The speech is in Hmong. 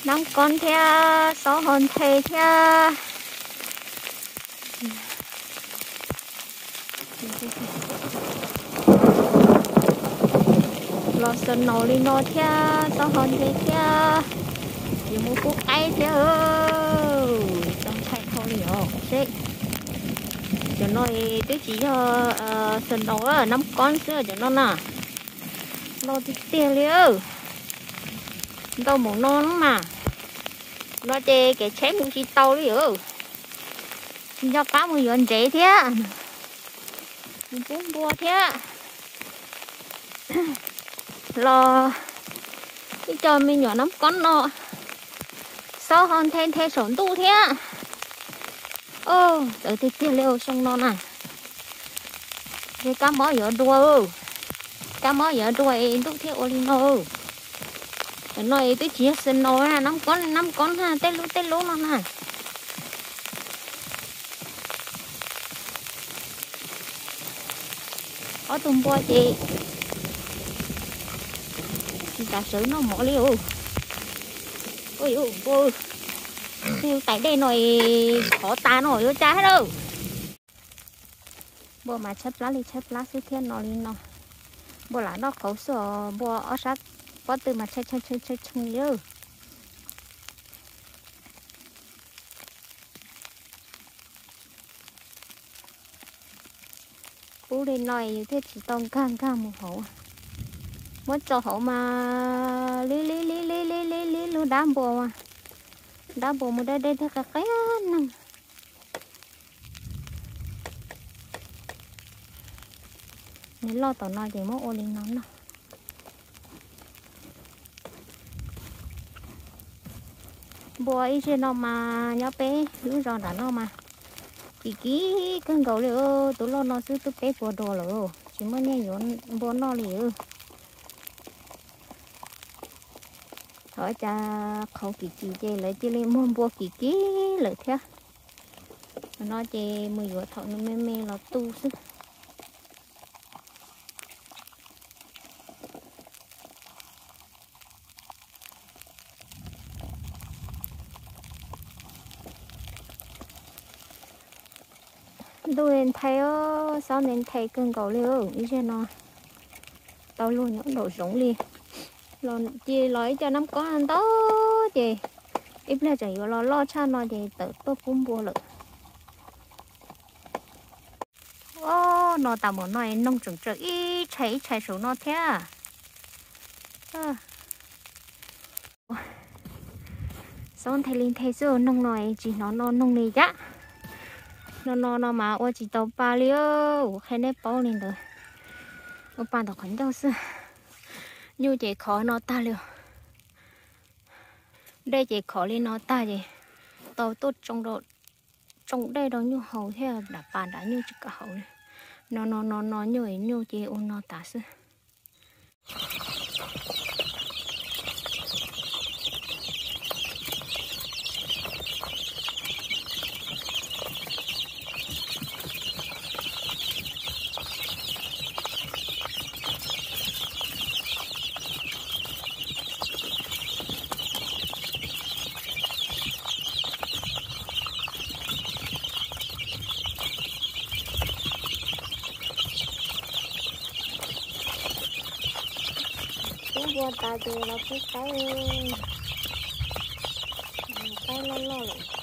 Nab koob thiab xob ho nthe thiab. Los snow li no thiab xob ho nthe thiab, yuav mus pub qaib thiab. Txaus ntshai dhau li os seb. Cov no twb tsis yog snow, nab koob xwb cov no na. Loj tiag tiag li. Ntau npaum no mas, no ces kev tsheb mus tsis tau li. Tsis nco qab mus yuav ntsev thiab, mus pub npua thiab. Los ib co me nyuam nab koob no, xob ho nthe nthe saum ntuj thiab. Txawv tiag tiag li xyoo no na. Ces kab mob yuav dua, kab mob yuav dua es ntuj thiaj ua li no. Tam no es twb tsis yog snow, nab koob, nab koob na, tej lub tej lub no na. Ob tug npua ces tsis xav sawv noj mov li. Ua npua, tais dej no khov tas no yuav cas lawm. Npua mas tshaib plab li tshaib plab xwb thiab no li no. Npua lam noj qauv xwb os, npua ob sab pob tw mas tshee tshee li. Pub li no yus thiaj tsis tau nkag nkag mus hauv. Muab tso hauv mas li li li li li li li lub dab npua, dab npua mus deb deb thiab qia qia neeg. Nws loj tom no ces muab ua li no noj. Npua ib zej no mas nyob peb lub zos nram no mas kim kim kawg nkaus li. Tus loj no xwb twb peb puas dua lawm, tsis muaj nyiaj yuav npua noj li. Thov cas qhauv kim kim ces lawv cia li muag npua kim kim lawm thiab. Qhov no ces mus yuav thaum nws me me los tu xwb. Ntuj nthe, xob nthe nthe kawg nkaus li. Ib zej no tau luag nyob nraum zoov li. Los cia los ib co nab koob ntau ces ib pliag tseem yuav los loj tshaj no ces tawm tuaj pub npua lawm. Ob, no tas npaum no noog tseem tsawm ib tshais ib tshais saum no thiab. Xob nthe li nthe xwb, noog no tsis hnov no noog li yam. No no no mas ua tsis tau pa li, kuv qhia nej paub li ntawd. Ua pa ntawm qhov ncauj xwb. Nyuj ces khov no tag li. Dej ces khov li no tag ces tau tuaj tsoo dej rau nyuj haus thiab, nram pas nram nyuj tsis kam haus li. No no no no nyuj es nyuj ces ua no tas xwb. Pub npua tas ces los pub qaib. Qaib loj loj lawm.